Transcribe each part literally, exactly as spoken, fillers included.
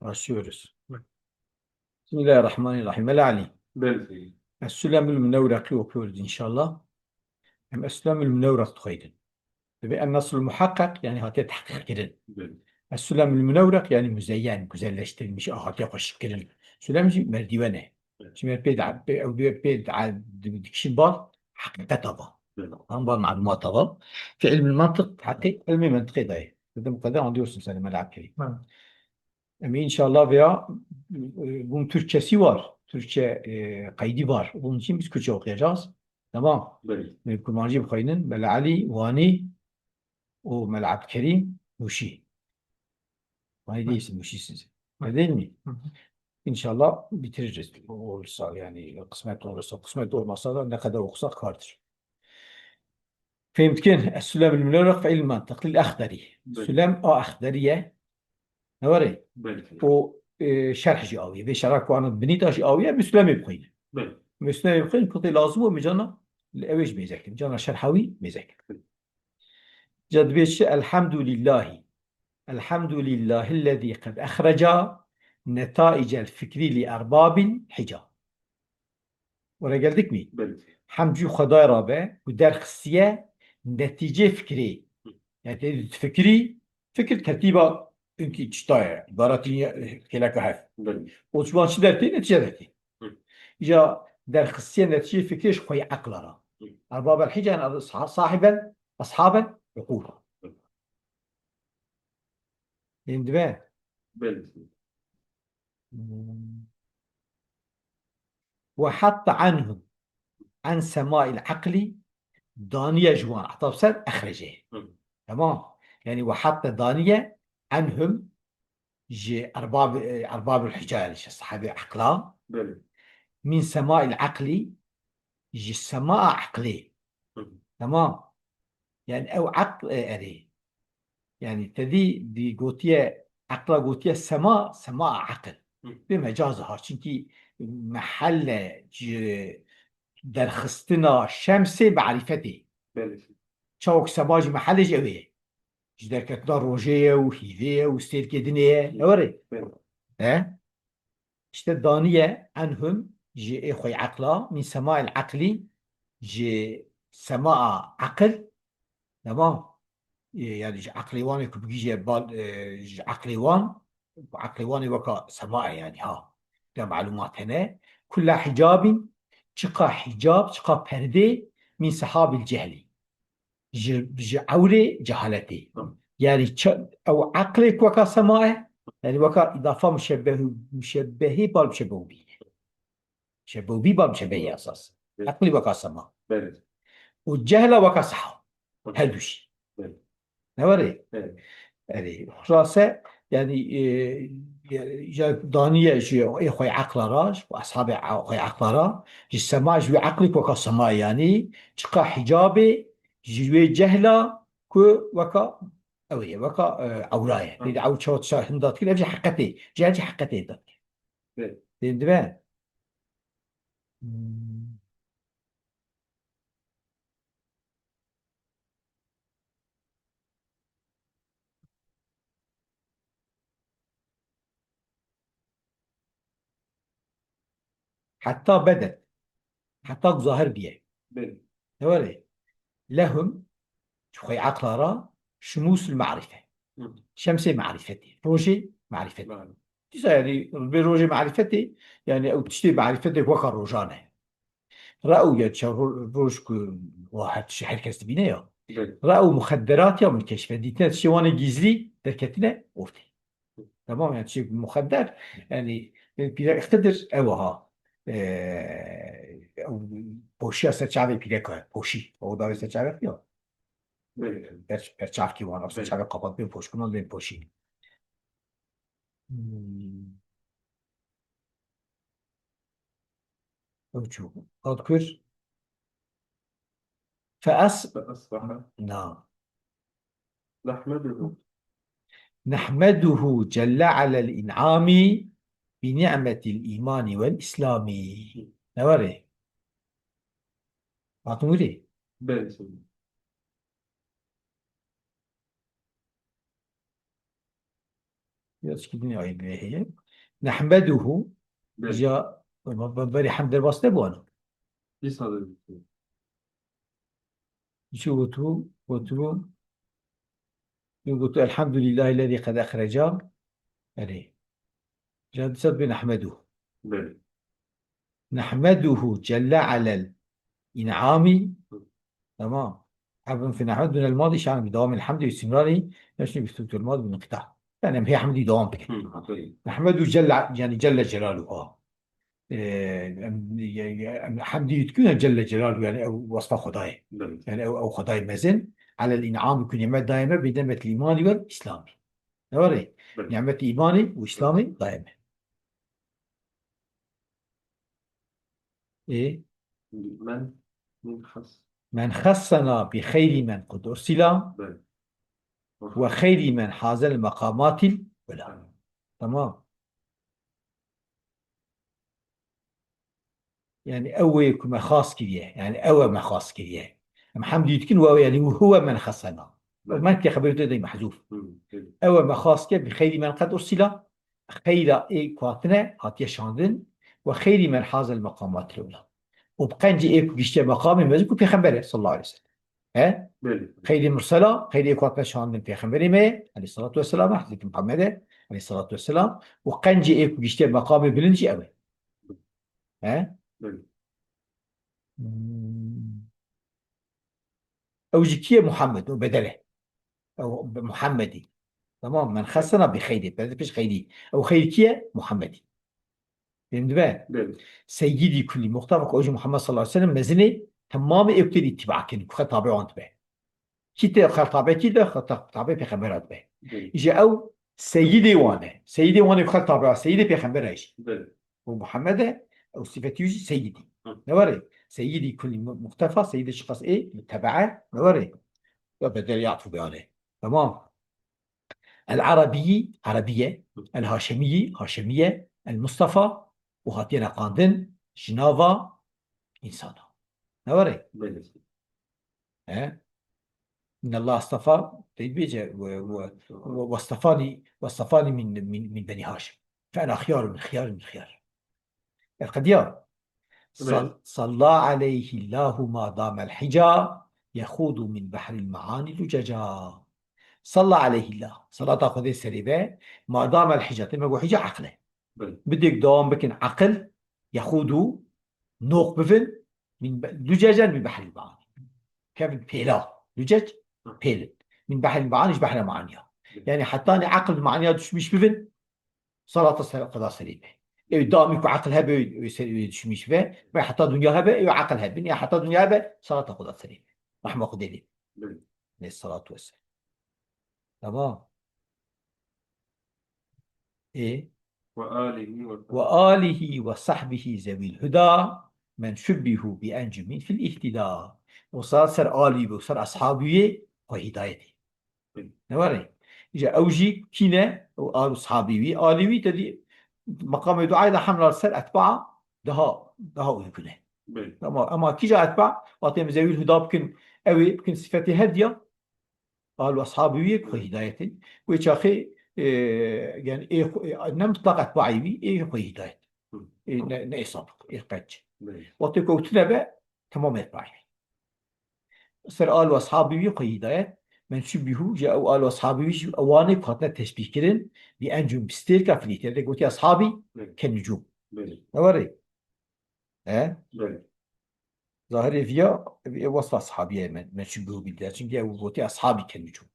Başlıyoruz. Bismillahirrahmanirrahim. Mela Elî. Belê. Es-Sulemul Munewreqî okuyoruz inşallah. Em Es-Sulemul Munewreq dixweynin. Divê En-Neslul Muhaqqaq, yani hatiye tehqîq kirin. Belê. Es-Sulemul Munewreq, yani müzeyyen, güzelleştirilmiş, a hatiye xweşik kirin. Sulem jî merdîwen e. Belê. Şimdi pê de, pê, ew divê pê de, di, dikişin bal, heqîqeta va. Belê. An bal malumata va. Fi ilmil mantık, hatta ilmi mantıkê daye. Dedim, bu kadar anlıyorsun sen, Mela Abdülkerim. Belê. Em inşallah veya, e, bunun Türkçesi var. Türkçe, e, kaydı var. Bunun için biz Kürtçe okuyacağız. Tamam. Belê. E, Kurmancî bixwînin, Mela Elî, Wanî û Mela Abdülkerim, Muşî. Wanî değilsin, Muşisin sen. Öyle değil mi? Hı hı. İnşallah bitiririz. Olursa yani, kısmet olursa, kısmet olmasa da ne kadar okusak kardır. Fehmtkin, Es-Sulem el-Munewreq fi ilm mantık lil Axdari. Belê. Sulem a Axdariye. Ne var e? Belê. O, e, şerh jî awiye. Vê şerha ku ana binî ta jî awiye, Müslemê bixwîne. Belê. Müslemê bixwîne, kutê lazim o, mi cana, li ew jî mêzekin. Cana şerha wî mêzekin. Belê. Ca dibê çi? Elhamdulillahî. Elhamdulillahillezî qed exreca netâicel fikrî li erbabil hica. Oraya geldik mi? Belê. Hemd jû Xwedayê rabe ku derxistiye netîcê fikirê. Yani te difikirî, fikir tertîba inkî çita ye, ibaretî ye, kêleka hev. Belê. Û ji wan çi dertê? Netîce dertê. Hı. Îca derxistiye netîcê fikirê ji xweyî eqla ra. Hı. Erbabel hica, yani sa-, sahibel, ashabel uqûl. Hı. Ên dibe? Belê. Hmm. Ve hatta anhum an sema'il aqli, daniye ji wan, heta ser exrece. Hı. Tamam. Yani ve hatta daniye anhum ji erbab, e, erbabul hica, yani ji sahibi aqla. Belê. Min sema'il aqli, ji sema'a aqlê. Hı. Tamam. Yani ew aql, e, erê. Yani te dî, dî gotiye, eqla gotiye sema, sema aqil. Hı. Bi mecaz ha. Çünkü mehelle ci-, derxistina şemsê marifetê. Belê. Çawk sema jî mehelle jî ew ê. Ji derketina rojê ye û hîvê ye û stêrkê dinê ye. Hı. Ew erê. Belê. He? İşte daniye enhum ji ê xwe eqla, min semail eqlî, ji semaa eqil, tamam. E, yani ji eqlê wan ê ku bigihîje bal, e, ji eqlê wan, eqlê wan ê weka sema e yani ha. Ya malumat hene. Kulla hicabin, çiqa hicab, çiqa perdê, min sehabil cehli. Ji, ji ewrê cehaletê. Tamam. Yani ça-, ew eqlê ku weka sema e, yani weka îdafa muşebbehu-, muşebbehî bal muşebbehu bî. Muşebbehu bî bal muşebbehî esas. Evet. Eqlî weka sema. Evet. Û cehla weka seha. Tamam. Her du jî. Evet. Ne var ê? Evet. Erê, xulase, yani, e, ya, ya daniye ji ê xwe eqla ra, ji ashabê a-, xwe eqla ra, ji sema, ji wê eqlî ku weka sema, yani, çiqa hicabê, ji wê cehla ku weka ew ê, weka, e, ewra ye. Hı. Peyda ew çawa tişa hinda dikir, ev jî heqetê. Cehel jî heqetê hinda dikir. Evet. Tên dibe? Hmm. Heta bedet. Heta ku zahir biye. Belê. Ne were? Lehum, ji xwe eqla ra, şumusul marife. Hı. Şemsê marifetê. Rojê marifetê. Belê. Dîsa yani, bi rojê marifetê, yani ew tiştê marifetê weka rojan e. Re'u ya çav ro-, roj ku wa her tişt her kes dibîne ya. Belê. Re'u muxedderat ya min keşfe. Dîtine tiştê wan ê gizlî derketine ortê. Tamam, yani şey muxedder, yani, e, pîre Xidir ew ha. E, ew poşiya ser çavê pîreka, poşî. O davê ser çavê ya. Belê. Per-, perçavkî wan, ser çavê qapatbên poşkunan bên poşî. Hmm. Ew çû. Qad kir. Fe es-, Fe esbaha. Na. Nehmeduhu. Nehmeduhu celle alel in'ami bi ni'metil imani vel islami. Ne var ê? Hatin wîrê? Belê. Ya çi din ayî heye. Nehmeduhu. Belê. Ya, berî hemd derbas nebû ana. Dîsa de. Çi gotu, gotu, gotu, Elhamdülillahillezî qed ehreca. Erê. Ca dîsa dibê nehmeduhu. Belê. Nehmeduhu celle alel in'ami. Hı. Tamam. Ev fi nehmed dûnel madi şan bi dewamil hemdi û istimrarî, ya şunu bi tutul madi bi nokta. Yani em hê hemdî dewam bikin. Hı, tabii. Nehmedu celle, yani celle celaluhu. Ee, em, ya, ya, em hemdî dikin ya celle celaluhu, yani ew wasfa Xwedayê. Belê. Yani ew, ew Xwedayê mezin. Alel in'ami ku nimet daye me, bi nimetil îmanî vel îslamî. Ne were? Belê. Nimetî îmanî û îslamî daye me. Ê? Men, men xas. Men xessena bi xeyrî men qud ursila Belê. Ve xeyrî men hazel meqamatil ula. Belê. Tamam. Yani ew ê ku me xas kiriye. Yani ew e me xas kiriye. Em hemdî dikin we, yani huwe men xessena. Belê. Men ke xeberê te dey mehzûf. Hı, belê. Ew e me xas kiriye bi xeyrî men qed ursila. Xeyra ê ku hatine, hatiye şandin. Ve xeyrî men hazel meqamatil ula. Û bi qencî ê ku giştiye meqamê mezin ku pêxember e sallallahu aleyhi ve sellem. He? Belê. Xeyrî mursela, xeyrî ê ku hatine şandin pêxemberê me ye, aleyhissalatu vesselam, Hezretî Muhammed e, aleyhissalatu vesselam. Û qencî ê ku giştiye meqamê bilind jî ew e. He? Belê. Hmm. Ew jî kî ye? Muhammed, o bedel e. Ew bi Muhammedî. Tamam, men xesena bi xeyrî. Perde pêş xeyrî. Ew xeyr kî ye? Muhammedî. Fêm dibe? Belê. Seyyidî kulî muxtafak, o jî Muhammed sallallahu aleyhi ve sellem mezinê temamê ê ku tê îtîba kirin, ku xwe tabe wan dibe. Kî tê xwe tabe kî de, xwe ta-, tabe pêxembera dibe. Belê. Îje ew seyyidê wan e. Seyyidê wan ê ku xwe tabe, seyyidê pêxembera jî. Belê. û Muhammed e, ew sifetî wî jî Seyyidî. Hı. Ne were? Seyyidî kulî mu-, muxtefa, Seyyidê çiqas ê, mutebee, ne were? Ya bedelî atfû beyane. Tamam. El Arabiyî, Arabiye. Hı. El Haşemiyî, Haşemiye. El Mustafa, û hatiye neqandin, ji nava însana. Ne were? Belê. He? İnne Allah astafa, tey bêje, ve, ve, ve, ve stafani, ve stafani min, min, min Beni Haşim. Fe ena xiyarun min xiyar min xiyar. El qediya. Sal-, Evet. Salla aleyhi Allahu ma damel hica, yehudu min behril maani luceca. Salla aleyhi Allah. Salata Xwedê serê be, ma damel hica. Te me got hica aqil e. Evet. Bidêk dewam bikin aqil, yehudu, noq bivin, min be-, lucecen min behril maani. Kevin pêla, lucec, pêlin. Min behril maani, ji behra maaniya. Evet. Yani hetanî aqil maniya düşmüş bivin, salata ser-, Xweda serê be. Ew damî ku aqil hebe, ew ser-, ew düşmüş be, ve heta dünya hebe, ew aqil hebin, ya heta dünya hebe, salata Xweda serê be. Rahma Xwedê lê. Evet. Aleyhissalatu vesselam. Tamam. E? Ve alihi ve Ve alihi ve sahbihi zevil huda, men şubbihu bi encumin fil ihtida. O ser, ser alî ve ser ashabiyê xwe hidayetê. Ne were? Îja ew jî kî ne? Ew al û sahabî wî, alî wî te dî meqamê duayê de hemla ser etba daha, daha uygun e. Belê. Tamam. Ama kîja etba, vatê em zevîl huda bikin, ew ê bikin sifetê her diya. Al û ashabî wî yek xwe hidayet in. Wê çaxê, e, yani ê xwe, e, ne mutlaq etbaî wî, ê xwe hidayet. Hı. Ê ne, ne ê sabiq, ê qenc. Belê. Wextê ku ew tune be, temam etbaî wî. Ser al û ashabî wî xwe hidayet, menşûb bî hû, ji ew al û ashabî wî jî ewanê ku hatine teşbîh kirin, bi encûm bi stêrka filî. Te gotiye ashabî, Belê. Ke nucûm. Belê. Ne were? He? Belê. Zahirê viya, ev ê wesfa sahabiyê me, menşûb bî hû bildiya. Çünkü ew gotiye ashabî ke nucûm.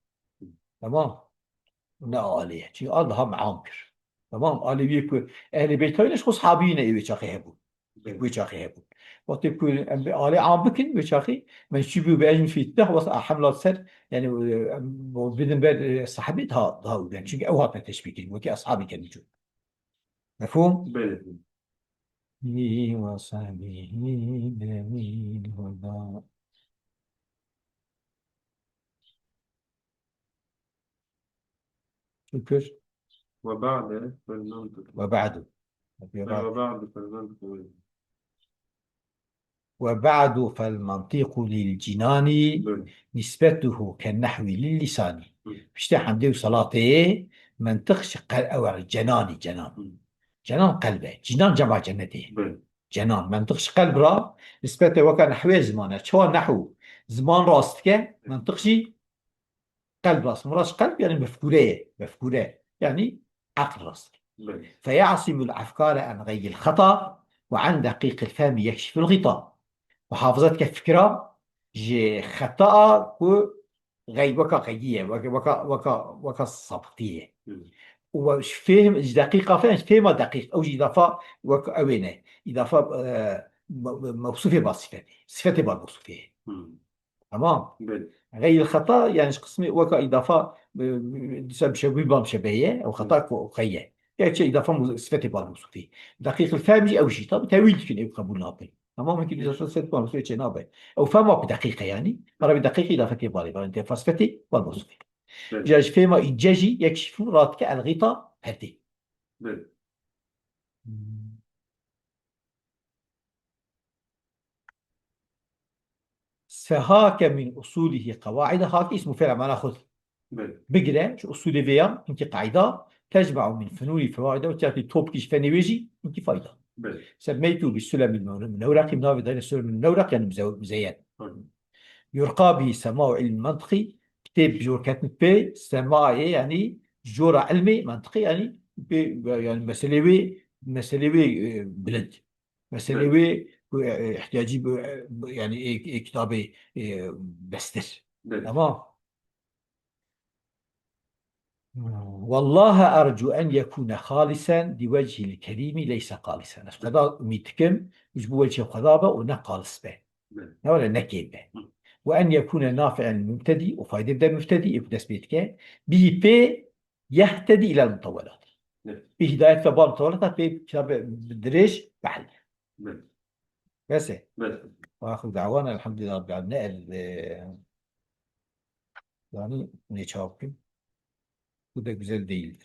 Tamam. Ne alê ye. Çünkü al daha meam kir. Tamam. Alê wî ku ehlê beyt tayîne ji xwe sahabî ne ê wê çaxê hebû. Belê. Wê çaxê hebû. Wextê ku em bi alê am bikin, wê çaxê menşûbî û bi ecmî fî deh wes a hemla ser, yani, e, em bo bidin ber, e, sahabî daha, daha û ben. Çünkü ew hatine teşbîh kirin. Wekî ashabî ke nucûm. Mefhûm? Belê. Hi ve sahbihi demîn huda. Şükür. Ve ba'de fel mantık. Ve ba'du. Ve ba'du fel mantık. Ve ba'du fel mantiqu lil cinani, Evet. Nisbetuhu ken nehwi lil lisani. Evet. Piştî hemdê û salatê Mentiq ji qel-, ew e, cenanî, cenan. Hı. Cenan qelb e. Cinan cema cennetê ye. Belê. Cenan. Mentiq ji qelb ra, nisbete weka nehwê ziman e. Çawa nehw ziman rast dike, mentiq jî qelb rast. Murad ji qelb yani mefkûre ye. Mefkûre. Yani aql rast. Belê. فيعصم الأفكار عن غي الخطأ وعن دقيق الفهم يكشف الغطاء. Muhafaza dike fikra ji xetaa ku xey weka xeyî ye, weke, weka, weka, weka sapitî ye. Hı. Û ji fêm, ji deqîqa fêm, ji fêma deqîq, ew jî îdafa wek ew ê ne. Îdafa, e, me-, me-, mewsûfê ba sifetê. Sifetê ba mewsûfê. Hı. Tamam. Belê. Xeyr xeta, yani ji qismê weka îdafa, e, dîsa mşebî ba mşebehê ye, ew xeta ku xey ye. Gerçi îdafa mu-, sifetê ba mewsûfê. Deqîq el fehm jî ew jî, tabi tewîl dikin, ew qebûl nakin. Tamam, wekî dîsa sifet ba mewsûfê çê nabe. Ew fehma ku deqîq e yani. Mara bi deqîq îdafetê balê, balê, te fasfetê ba mewsûfê. Belê. Ja ji fêma îce jî yek şîfû radike el xîta perdê. Belê. Fehake min usulihi qawaide, hake ismu fi'l mana xud. Belê. Bigire, ji usulê vê ya, hinkî qaîda, tecma'u min fununi fewaide, û tiyatî topkî ji fenê wê jî, hinkî fayda. Belê. Semmeytu bi Sulemil Mevle-, Mevreqî, navê dayne Sulemil Mevreq, yani müze-, müzeyyen. Hı. Yurqa bi sema'u ilm mantıqî, kitêb jor ketin pê, semayê, yani jora ilmê mantıqî, yani pê, yani meselê wê, meselê wê, e, bilind. Meselê Evet. wê ku, e, ihtiyacî bi, e, bi, yani, ê, ê kitabê, e, bestir. Evet. Tamam. Vallahi ercu en yekune halisen li vechihil kerîmî leyse halisen. Ez Xweda umîd dikim, ji bo wechê Xweda be û ne xalis be. Evet. Ne were ne kêm be. Hı. Ve en yekune nafi'en mubtedî û faydê bide mubtedî, ê ku dest pê dike. Bî pê yehtedî ilel mutawwelat. Evet. Bi hidayet ve ba mutawwelata pê kitabe dirêj behl. Evet. Bes e. Evet. Ve axiru da'wana elhamdülillahi rabbil alemin. Ne el, e, yani ne çawa bikim? Bu da güzel değildir.